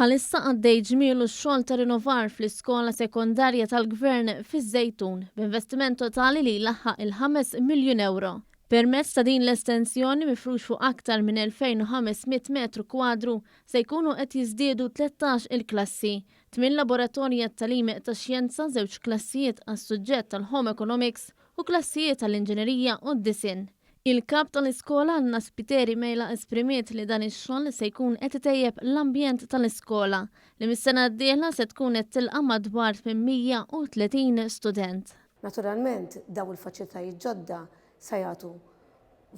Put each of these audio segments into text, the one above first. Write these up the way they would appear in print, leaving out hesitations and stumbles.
Bħalissa għaddej ġmielu x-xogħol ta' rinnovar fl-iskola sekondarja tal-Gvern fiż-Żejtun, b'investiment totali li jlaħħaq il-5 miljun ewro. Permezz ta' din l-estensjoni mifrux fuq aktar minn 2,500 metru kwadru se jkunu qed jiżdiedu 13 il-klassi, tmien laboratorji għat-tagħlim tax-xjenza, żewġ klassijiet għas-suġġett tal-Home Economics u klassijiet għall-inġinerija u d-disinn. Il-Kap tal-Iskola Anna Spiteri Mejla esprimiet li dan ix-xogħol se jkun qed itejjeb l-ambjent tal-iskola, li mis-sena d-dieħla se tkun qed tilqa' madwar 830 student. Naturalment dawn il-faċilitajiet ġodda se jagħtu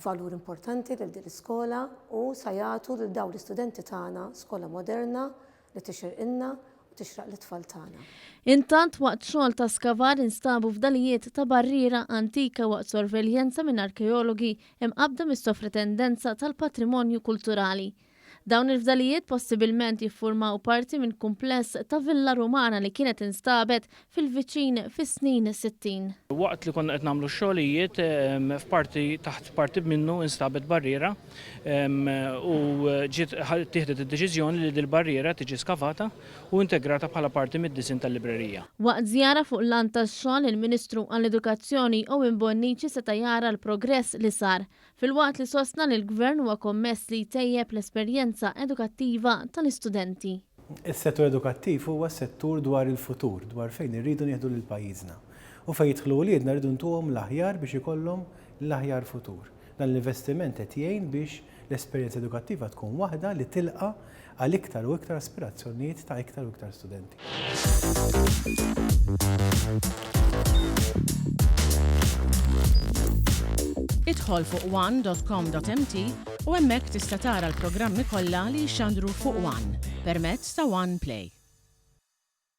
valur importanti lil din l-iskola u se jagħtu lil dawn l-istudenti tagħna skola moderna li tixirqilna u tixraq lit-tfal tagħna. Intant waqt xogħol ta' skavar instabu fdalijiet ta' barriera antika waqt sorveljenza minn arkeologi imqabbda mis-Sovretendenza tal-Patrimonju Kulturali. Dawn il-fdalijiet possibilment jiffurmaw parti minn kumpless ta' villa Rumana li kienet instabet fil-viċin fis-snin 60. Waqt li konna qed nagħmlu x-xogħlijiet f'parti taħt parti minnu instabet barriera u ġiet ttieħdet id-deċiżjoni li dil-barriera tiġi skavata u integrata bħala parti mid-disinn tal-librerija. Waqt żjara fuq l-lant tax-xogħol, il-Ministru għall-Edukazzjoni Owen Bonnici seta' jara l-progress li sar, filwaqt li sostna li l-Gvern huwa kommess li jtejjeb l-esperjenza edukattiva tal-istudenti. Is-settur edukattiv huwa settur dwar il-futur, dwar fejn irridu nieħdu lil pajjiżna. U fejn jidħlu wliedna rridu ntuhom l-aħjar biex ikollhom l-aħjar futur. Dan l-investiment qed jgħin biex l-esperjenza edukattiva tkun waħda li tilqa' għal iktar u iktar aspirazzjonijiet ta' iktar u iktar studenti. Idħol fuq one.com.mt u hemmhekk tista' tara l-programmi kollha li jixxandru fuq One permezz ta' One Play.